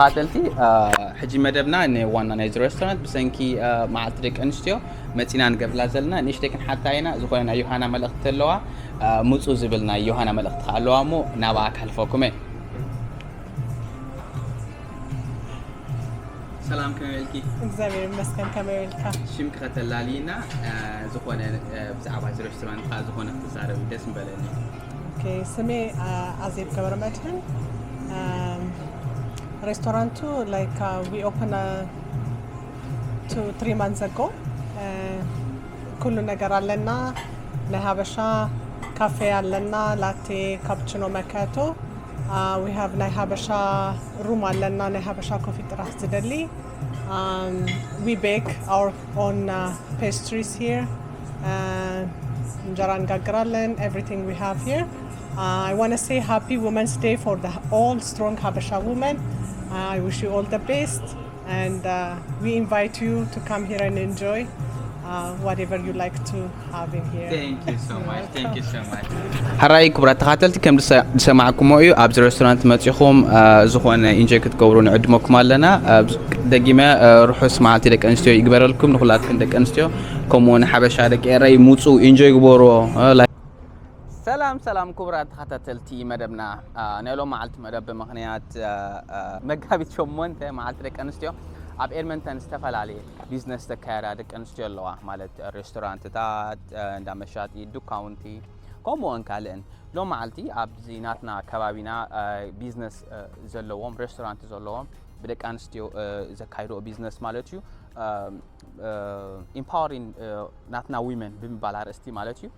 ተኸታተልቲ፣ አ፣ ሕጂ መደብና ንዋና ናይዚ ሬስቶራንት ብሰንኪ፣ አ፣ መዓልቲ ደቂ ኣንስትዮ መጺና ንገብርላ ዘለና ንእሽተይ ክንሓታ ኢና። ዝኾነ ናይ ዮሃና መልእኽቲ ኣለዋ፣ አ፣ ምጹ ዝብል ናይ ዮሃና መልእኽቲ ከኣ ኣለዋ እሞ ናብኣ ከሕልፈኩም እየ። ሰላም፣ ከመይ ኢልኪ? እግዚኣብሔር ይመስገን፣ ከመይ ኢልካ? ሽምኪ ከተላልይና፣ አ፣ ዝኾነ፣ አ፣ ብዛዕባ እዚ ሬስቶራንት ከኣ ዝኾነ ክትዛረቢ ደስ ምበለኒ። ኦኬ፣ ስሜ፣ አ፣ ኣዜብ ገብረመድህን። ሬስቶራንቱ like we open two three months ago. ኩሉ ነገር ኣለና። ናይ ሀበሻ ካፌ ኣለና፣ ላቴ፣ ካፕችኖ፣ መካቶ። We have ናይ ሀበሻ ሩም ኣለና፣ ናይ ሀበሻ ኮፊ ጥራሕ ዝደሊ። We bake our own pastries here. እንጀራ እንጋግራለን። Everything we have here. I want to say happy Women's Day for the all strong Habesha women. I wish you all the best, and uh, we invite you to come here and enjoy uh, whatever you like to have in here. Thank you so much. Thank you so much. ሕራይ ክቡራት ተኻተልቲ፣ ከም ዝሰማዕኩሞ እዩ። ኣብዚ ሬስቶራንት መጺኹም ዝኾነ ኢንጆይ ክትገብሩ ንዕድመኩም ኣለና። ደጊመ ርሑስ መዓልቲ ደቂ ኣንስትዮ ይግበረልኩም። ንኹላትክን ደቂ ኣንስትዮ ከምኡ እውን ሓበሻ ደቂ ኤረይ ምጹ ኢንጆይ ግበርዎ። ሰላም ሰላም ክቡራት ተኸታተልቲ መደብና። ናይ ሎም መዓልቲ መደብ ብምኽንያት መጋቢት ሸሞንተ መዓልቲ ደቂ ኣንስትዮ ኣብ ኤድመንተን ዝተፈላለየ ቢዝነስ ዘካየዳ ደቂ ኣንስትዮ ኣለዋ። ማለት ሬስቶራንትታት፣ እንዳ መሻጢ፣ ዱካውንቲ፣ ከምኡውን ካልእን። ሎም መዓልቲ ኣብዚ ናትና ከባቢና ቢዝነስ ዘለዎም፣ ሬስቶራንት ዘለዎም፣ ብደቂ ኣንስትዮ ዘካይድኦ ቢዝነስ ማለት እዩ። ኢምፓወሪንግ ናትና ዊመን ብምባል ኣርእስቲ ማለት እዩ።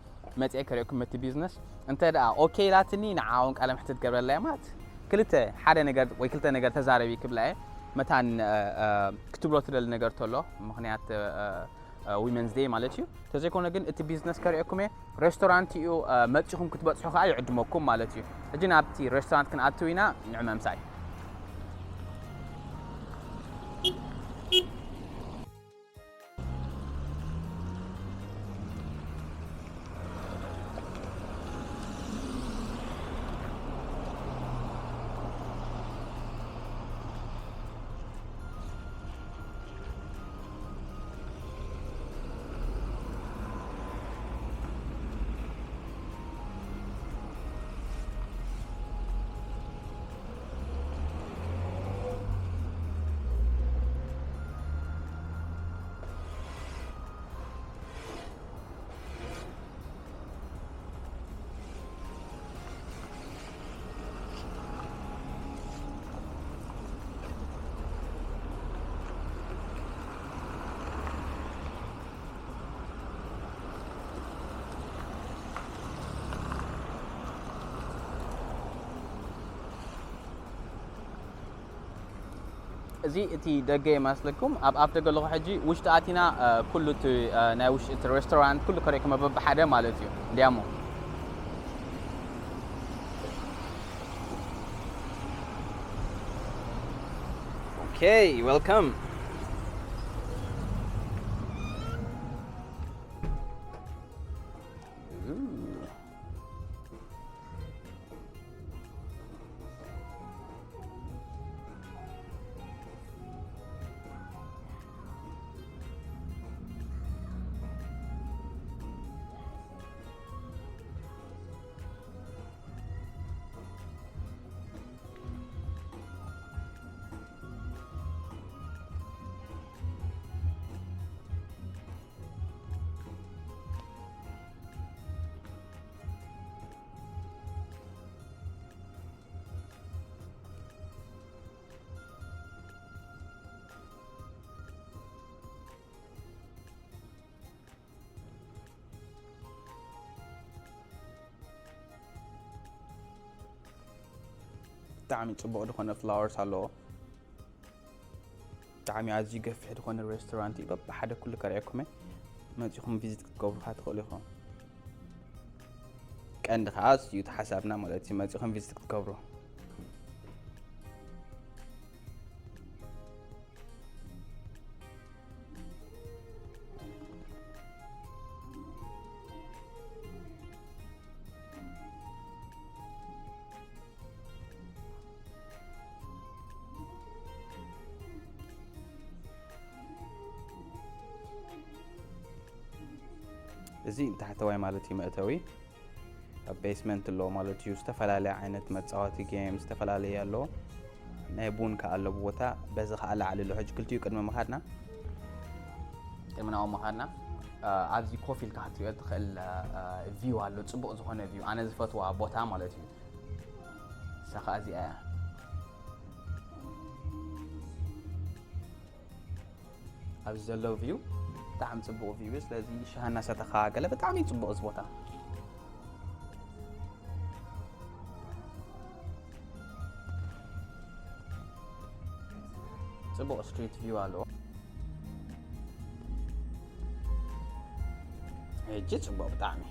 መፅኤ ከርእየኩም እቲ ቢዝነስ። እንተ ደኣ ኦኬ ኢላትኒ፣ ንዓውን ቃለ መሕትት ገብረላ እየ። ማለት ክልተ፣ ሓደ ነገር ወይ ክልተ ነገር ተዛረቢ ክብላ እየ። መታን ክትብሎ ትደሊ ነገር ተሎ፣ ምኽንያት ዊመንስ ዴይ ማለት እዩ። ተዘይኮነ ግን እቲ ቢዝነስ ከርእየኩም እየ። ሬስቶራንት እዩ፣ መፂኹም ክትበፅሑ ከዓ ይዕድመኩም ማለት እዩ። ሕጂ ናብቲ ሬስቶራንት ክንኣትው ኢና። ንዕመምሳይ። እዚ እቲ ደገ የማስለኩም። ኣብ ኣፍ ደገ ኣለኹ። ሕጂ ውሽጢ ኣቲና ኩሉ እቲ ናይ ውሽጢ እቲ ሬስቶራንት ኩሉ ከርእኩም በብሓደ ማለት እዩ። እንዲያሞ Okay, welcome. ብጣዕሚ ጽቡቕ ዝኾነ ፍላወርስ ኣለዎ። ብጣዕሚ ኣዝዩ ገፊሕ ዝኾነ ሬስቶራንት እዩ። በብሓደ ኩሉ ከርእየኩም እየ። መጺኹም ቪዚት ክትገብሩ ከኣ ትኽእሉ ኢኹም። ቀንዲ ከኣ እሱ እዩ እቲ ሓሳብና ማለት እዩ። መጺኹም ቪዚት ክትገብሩ። እዚ ታሕተዋይ ማለት እዩ መእተዊ። ኣብ ቤስመንት ኣሎ ማለት እዩ። ዝተፈላለየ ዓይነት መጻወቲ ጌም ዝተፈላለየ ኣሎ። ናይ ቡን ከኣ ኣሎ ቦታ፣ በዚ ከኣ ላዕሊ ኣሎ። ሕጂ ክልቲኡ ቅድሚ ምኻድና፣ ቅድሚ ናብኡ ምኻድና፣ እ፣ ኣብዚ ኮፍ ኢልካ ክትሪኦ ትኽእል፣ እ፣ ቪው ኣሎ፣ ጽቡቕ ዝኾነ ቪው። ኣነ ዝፈትዋ ቦታ ማለት እዩ። እሳ ከኣ እዚኣ እያ። ኣብዚ ዘሎ ቪው ብጣዕሚ ጽቡቕ ቪው እዩ። ስለዚ ሻሂ እናሰተኻ ገለ ብጣዕሚ እዩ ጽቡቕ እዚ ቦታ። ጽቡቕ ስትሪት ቪው ኣለዎ። ሕጂ ጽቡቕ ብጣዕሚ።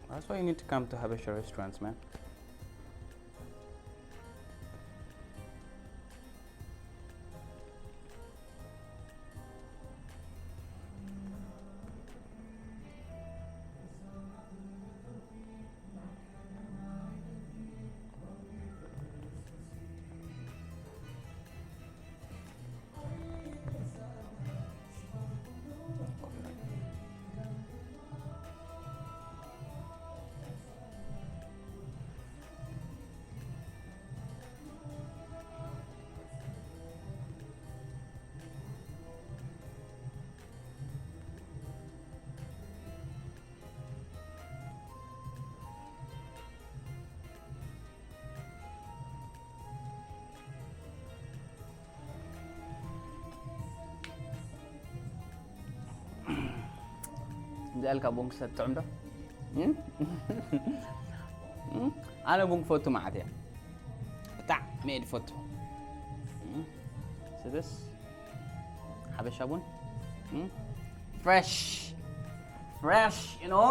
That's why you need to come to Habesha restaurants, man. እንዳ ኢልካ ቡን ክሰቲ ጥዑም ዶ? እም? እም? ኣነ ቡን ክፈቱ መዓት እየ። ብጣዕሚ እየ ዝፈቱ። እም? ስብስ ሓበሻ ቡን? እም? ፍሬሽ። ፍሬሽ፣ you know?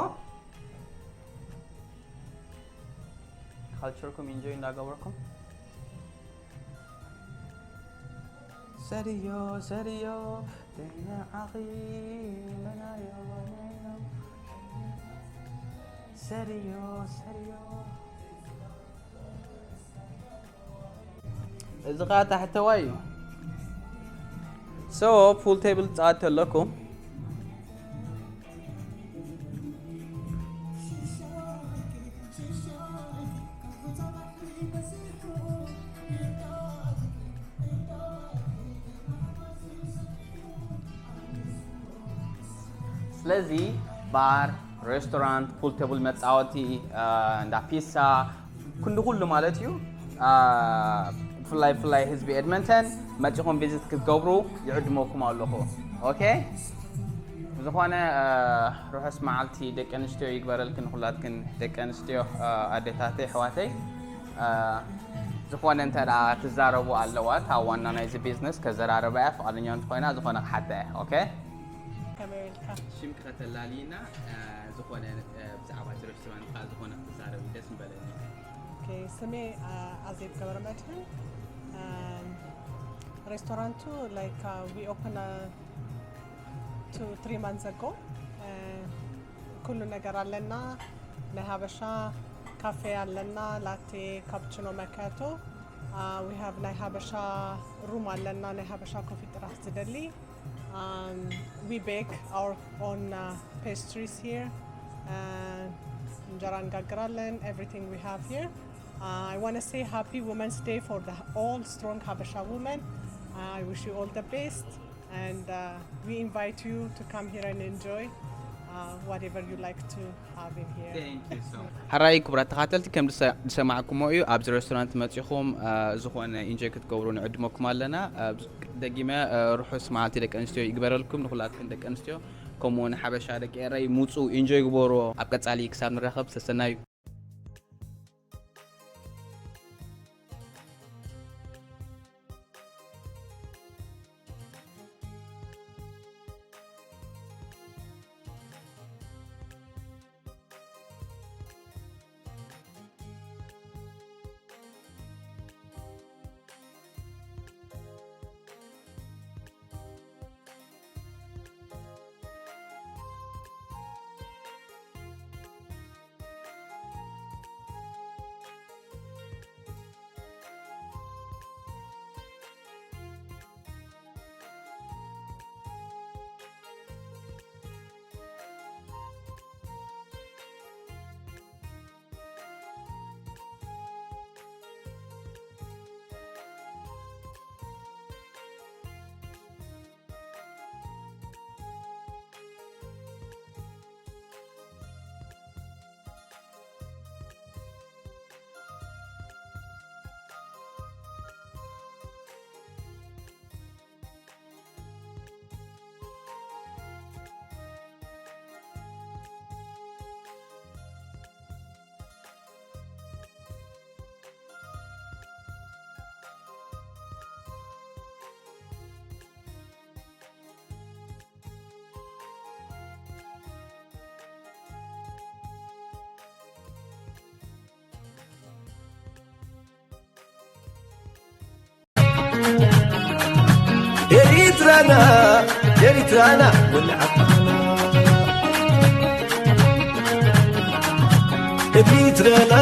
ካልቸርኩም ኢንጆይ እንዳገበርኩም። ሰድዮ፣ ሰድዮ፣ ደይና ዓኺ መናዮ፣ መናዮ። ሰድዮ፣ ሰድዮ። እዚ ኸኣ ታሕተዋይ እዩ። So፣ ፑል ቴብል ጻወት ኣለኩም። ስለዚ ባር፣ ሬስቶራንት፣ ፑል ቴብል መጻወቲ፣ እ፣ እንዳ ፒሳ፣ ክንዲ ኩሉ ማለት እዩ። እ፣ ብፍላይ፣ ብፍላይ ህዝቢ ኤድመንተን መጺኹም ቪዚት ክትገብሩ ይዕድመኩም ኣለኹ። ኦኬ? ብዝኾነ፣ እ፣ ርሑስ መዓልቲ ደቂ ኣንስትዮ ይግበረልክን፣ ኩላትክን ደቂ ኣንስትዮ፣ እ፣ ኣዴታተይ፣ ኣሕዋተይ። እ፣ ዝኾነ እንተ ደኣ ትዛረቡ ኣለዋ፣ እታ ዋና ናይዚ ቢዝነስ ከዘራርባ እያ፣ ፍቓደኛ እንተኾይና ዝኾነ ክሓታ እያ። ኦኬ? ከመይ ኢልካ? ሽምኪ ከተላልይና፣ እ፣ ዝኾነ፣ እ፣ ብዛዕባ እቲ ሬስቶራንት ከኣ ዝኾነ ክትዛረቢ ደስ ምበለኒ። ኦኬ፣ ስሜ፣ እ፣ ኣዜብ ገብረመድህን። እም፣ ሬስቶራንቱ፣ like, uh, we open, uh, two, three months ago. Uh, ኩሉ ነገር ኣለና። ናይ ሃበሻ ካፌ ኣለና፣ ላቴ፣ ካፕችኖ፣ ማኪያቶ። Uh, we have ናይ ሃበሻ ሩም ኣለና፣ ናይ ሃበሻ ኮፊ ጥራሕ ዝደሊ። Um, we bake our own, uh, pastries here. Uh, እንጀራ እንጋግራለን። Everything we have here. Uh, I want to say happy Women's Day for the all strong Habesha women. Uh, I wish you all the best, and, uh, we invite you to come here and enjoy, uh, whatever you like to have in here. Thank you so much. ሕራይ ክቡራት ተኻተልቲ፣ ከም ዝሰ-፣ ዝሰማዕኩሞ እዩ፣ ኣብዚ ሬስቶራንት መጺኹም፣ እ፣ ዝኾነ ኢንጆይ ክትገብሩ ንዕድመኩም ኣለና። እ፣ ደጊመ፣ እ፣ ርሑስ መዓልቲ ደቂ ኣንስትዮ ይግበረልኩም፣ ንኹላትክን ደቂ ኣንስትዮ፣ ከምኡ እውን ሓበሻ ደቂ ኤረይ፣ ምጹ ኢንጆይ ግበርዎ። ኣብ ቀጻሊ ክሳብ ንራኸብ፣ ሰሰናዩ። ኤሪትራና፣ ኤሪትራና፣ ወልዓና። ኤሪትራና፣